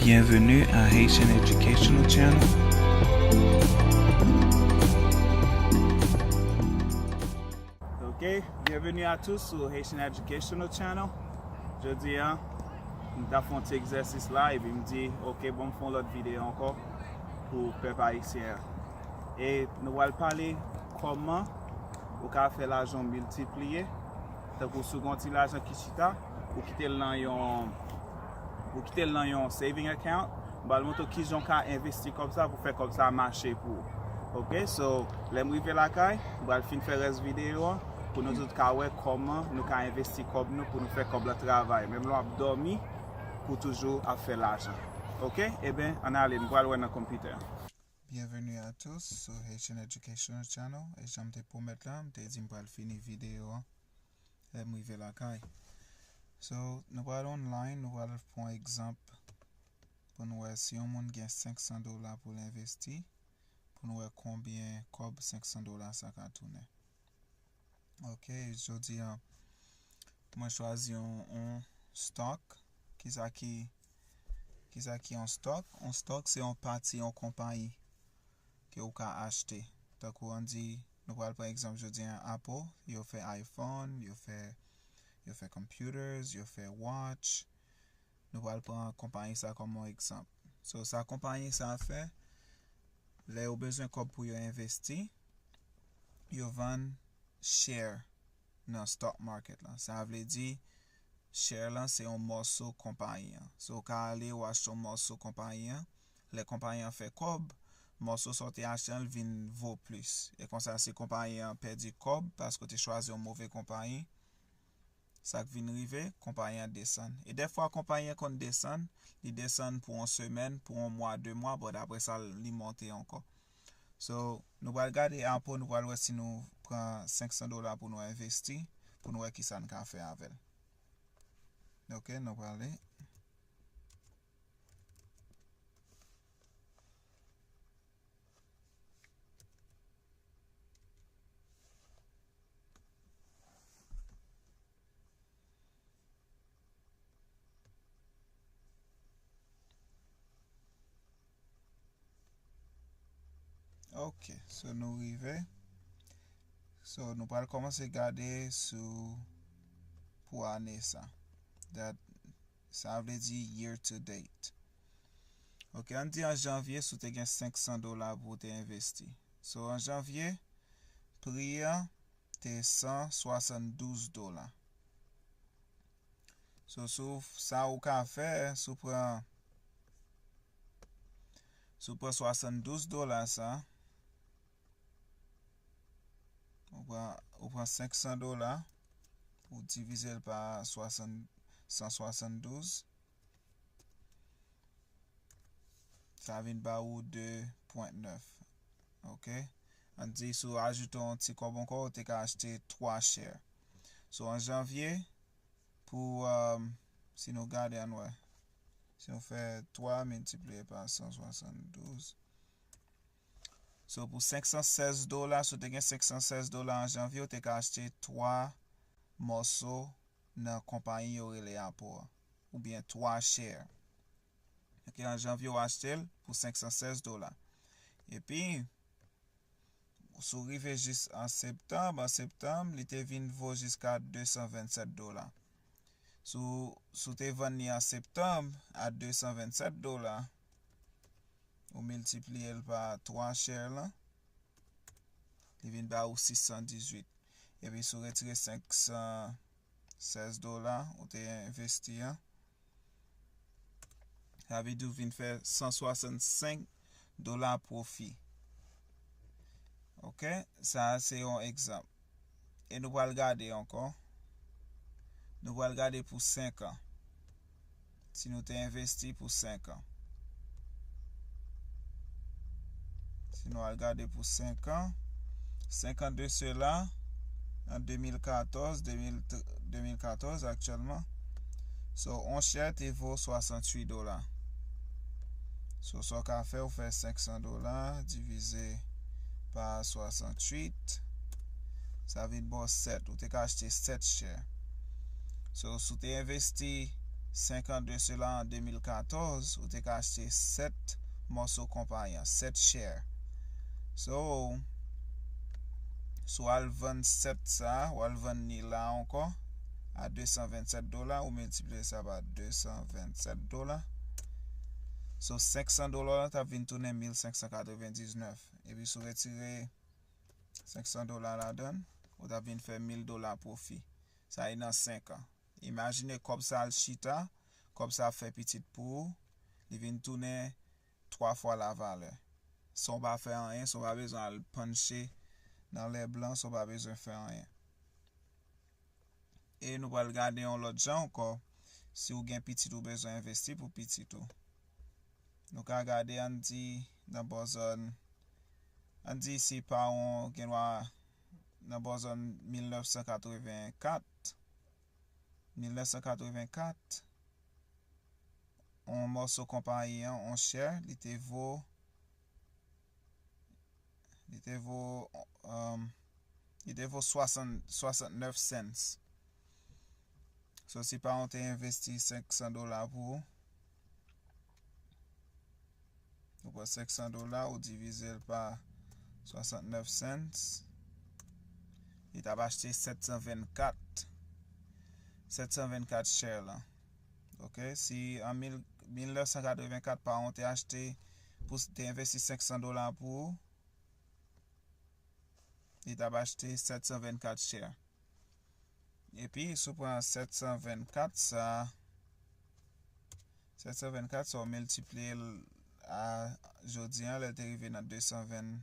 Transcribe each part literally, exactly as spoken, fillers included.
Bienvenue à Haitian Educational Channel. Ok, bienvenue à tous sur Haitian Educational Channel. Jodi a, m t ap fè yon ti egzèsis la, epi m di, ok, bon, m fè yon lòt videyo ankò pou pèp ayisyen an. E nou pral pale kòman ou ka fè lajan w miltipliye, tankou si w gen yon ti lajan ki chita, ou kite l nan yon, ou kite l nan yon saving account, m pral montre w kijan w ka envesti kòb sa pou fè kòb sa mache pou ou. Ok, so, lè m rive lakay, m pral fin fè rès videyo an pou nou tout ka wè kòman nou ka envesti kòb nou pou nou fè kòb la travay. Menm lè w ap dòmi, pou toujou ap fè lajan. Ok, eben, ann ale, m pral wè nan konpitè an. Bienvenue à tous sur Haitian Educational Channel. E jan m te pwomèt la, m te di m pral fini videyo an lè m rive lakay. So, nou pral online, nou pral pran egzanp pou nou wè si yon moun gen senk san dola pou l envesti, pou nou wè konbyen kòb senk san dola sa ka tounen. Ok, jodi a, mwen chwazi yon, yon stock. Kisa ki, kisa ki yon stock? Yon stock se yon pati yon konpayi ke ou ka achte. Tankou ann di, nou pral pran egzanp jodi a Apple, yo fè iPhone, yo fè, yo fè computers, yo fè watch. Nou pral pran konpayi sa kòm yon egzanp. So, sa konpayi sa fè, lè yo bezwen kòb pou yo envesti, yo vann share nan stock market la. Sa vle di, share lan se yon mòso konpayi an. So, ou ka ale, ou achte yon mòso konpayi an. Lè konpayi an fè kòb, mòso sa w te achte an, l vin vo plis. E konsa, si konpayi an pèdi kòb, paske w te chwazi yon move konpayi, sa k vin rive, konpayi an desann. E dèfwa, konpayi an konn desann, li desann pou yon semèn, pou yon mwa, de mwa, but apre sa, li monte ankò. So, nou pral gade Apple, nou pral wè si nou pran senk san dola pou nou envesti, pou nou wè kisa n ka fè avè l. Ok, nou prale. Ok, so nou rive. So, nou pral kòmanse gade sou pou ane sa. Dat, sa vle di year to date. Ok, ann di an janvye, si w te gen senk san dola pou w te envesti. So, an janvye, pri an te san swasanndouz dola. So, sou sa ou ka fè, si w pran, si w pran swasanndouz dola sa, ou pran, ou pran senk san dola, ou divize l pa swasant, san swasanndouz, sa vin ba ou de pwen nèf. Ok? Ann di, si w ajoute yon ti kòb ankò, ou te ka achte twa share. So, an janvye, pou, um, si nou gade, ann wè. Si nou fè twa miltipliye pa san swasanndouz. So, pou senk san sèz dola, si w te gen senk san sèz dola an janvye, ou te ka achte twa mòso nan konpayi yo rele Apple an, oubyen twa share. Ok, an janvye, w achte l pou senk san sèz dola. Epi, si w rive jis an septanm, an septanm, li te vin vo jiska de san vennsèt dola. Si w, si w te vann li an septanm a de san vennsèt dola, ou miltipliye l pa twa share lan, li vin ba ou sis san dizuit. Epi si w retire senk san sèz dola ou te envesti an, sa vle di w vin fè san swasannsenk dola pwofi. Ok? Sa a se yon egzanp. E nou pral gade ankò. Nou pral gade pou senk an. Si nou te envesti pou senk an. Si nou al gade pou senk an, senk an de sela, an de mil katòz, de mil, de mil katòz aktyèlman, so, yon share te vo swasanntuit dola. So, sa w ka fè, ou fè senk san dola divize pa swasanntuit, sa vin ba w sèt. Ou te ka achte sèt share. So, si w te envesti Senk an de sela, an de mil katòz, ou te ka achte sèt mòso konpayi an, sèt share. So, si w al vann sèt sa, w al vann ni la ankò, a de san vennsèt dola, ou miltipliye sa pa de san vennsèt dola. So, senk san dola w lan t ap vin tounen mil senk san katrevendiznèf. Epi si w retire senk san dola ladan l, ou t ap vin fè mil dola pwofi. Sa e nan senk an. Imajine kòb sa al chita, kòb sa ap fè pitit pou ou, li vin tounen twa fwa lavalè. San w pa fè anyen, san w pa bezwen al panche nan lè blan, san w pa bezwen fè anyen. E nou pral gade yon lòt jan ankò, si w gen pitit ou bezwen envesti pou pitit ou. Nou ka gade, ann di, nan bò zòn, ann di si paran w gen dwa nan bò zòn mil nèf san katrevenkat, mil nèf san katrevenkat, yon mòso konpayi an, yon share, li te vo, li te vo, um, li te vo swasant, swasantnèf cents. So, si paran w te envesti senk san dola pou ou, ou pran senk san dola, ou divize l pa swasantnèf cents, li t ap achte sèt san vennkat, sèt san vennkat share lan. Ok, si an mil, mil nèf san katrevenkat paran w te achte, pou te envesti senk san dola pou ou, li t ap achte sèt san vennkat share. Epi, si w pran sèt san vennkat sa, sèt san vennkat sa, w miltipliye l a jodi an, lè l te rive nan de san ven,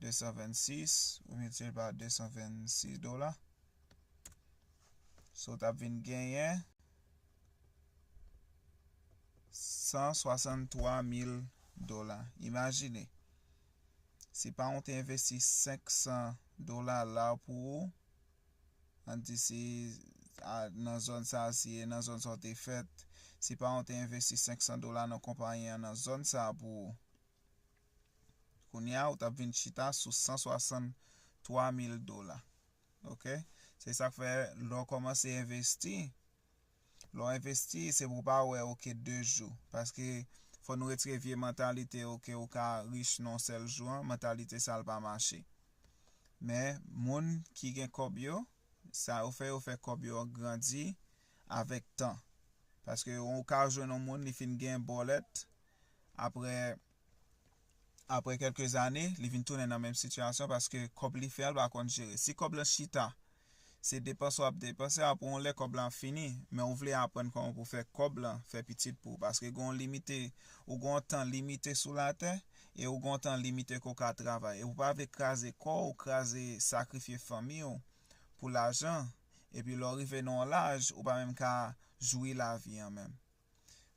de san vennsis, ou miltipliye l pa de san vennsis dola. So, w t ap vin genyen san swasanntwa mil dola. Imajine, si paran w te envesti senk san dola la pou ou, ann di si a, nan zòn sa, si e nan zòn sa w te fèt, si paran w te envesti senk san dola nan konpayi an nan zòn sa pou ou, kounye a, ou t ap vin chita sou san swasanntwa mil dola. Ok? Se sa k fè, lè w kòmanse envesti, lè w envesti, se pou w pa wè, ok, de jou. Paske fò nou retire vye mantalite, ok, ou ka rich nan yon sèl jou an, mantalite sa l pa mache. Men, moun ki gen kòb yo, sa yo fè, yo fè kòb yo grandi avèk tan. Paske ou ka jwenn yon moun, li fin gen bòlèt, apre, apre kèlke zane, li vin tounen nan menm sitiyasyon paske kòb li fè a, l pa konn jere. Si kòb lan chita, se depanse w ap depanse, apre yon lè kòb lan ap fini, men ou vle aprann kòman pou fè kòb lan fè pitit pou ou, paske gen yon limite, ou gen yon tan limite sou latè, e ou gen yon tan limite ke w ka travay. E ou pa vle kraze kò w, kraze, sakrifye fanmi w pou lajan, epi lè w rive nan yon laj, ou pa menm ka jwi lavi an menm.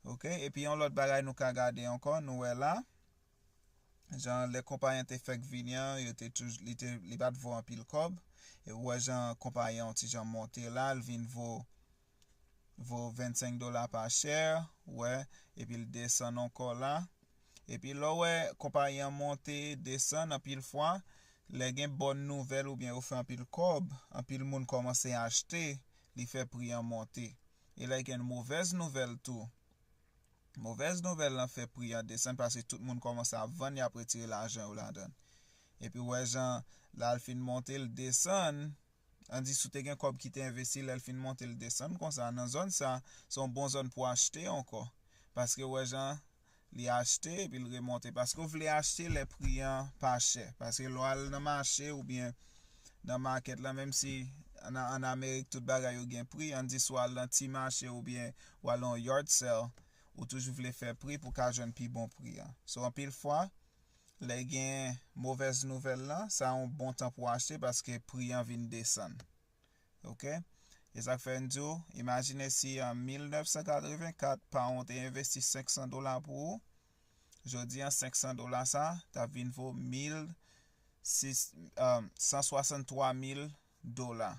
Ok? Epi yon lòt bagay nou ka gade ankò, nou wè la, jan lè konpayi an te fèk vini an, yo te touj-, li te, li pa t vo anpil kòb. E ou wè jan konpayi an yon ti jan monte la, l vin vo, vo vennsenk dola pa share, ou wè, epi l desann ankò la. Epi lè w wè konpayi an monte, desann anpil fwa, lè gen bòn nouvèl oubyen yo fè anpil kòb, anpil moun kòmanse achte, li fè pri an monte. E lè gen movèz nouvèl tou, movèz nouvèl lan fè pri an desann paske tout moun kòmanse ap vann, y ap retire lajan yo ladan l. Epi w wè jan lè l fin monte, l desann, ann di si w te gen kòb ki te envesti, lè l fin monte, l desann konsa, nan zòn sa, se yon bon zòn pou achte ankò. Paske w wè jan li achte epi l remonte. Paske w vle achte lè pri an pa chè. Paske lè w al nan mache oubyen nan makèt la, menm si ann, ann Amerik tout bagay yo gen pri, ann di si w al nan ti mache oubyen w al nan yon yard sale, ou toujou vle fè pri pou w ka jwenn pi bon pri an. So, anpil fwa, lè gen movèz nouvèl lan, sa yon bon tan pou w achte paske pri an vin desann. Ok? E sa k fè n di w, imajine si an mil nèf san katrevenkat, paran w te envesti senk san dola pou ou, jodi an, senk san dola sa, t ap vin vo mil sis, um, san swasanntwa mil dola.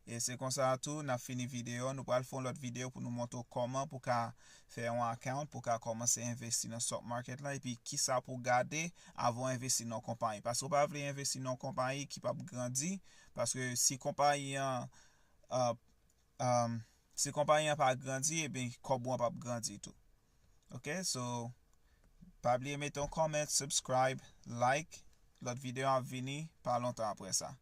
E se konsa tou, n ap fini videyo. Nou pral fè yon lòt videyo pou nou montre w kòman pou ka fè yon account, pou ka kòmanse envesti nan stock market lan, epi kisa pou gade avan w envesti nan yon konpayi. Paske w pa vle envesti nan yon konpayi ki p ap grandi, paske si konpayi an, uh, um, Si konpayi an pa grandi, ebyen kòb ou an p ap grandi tou. Ok, so pa bliye mete yon comment, subscribe, like. Lòt videyo ap vini pa lontan apre sa.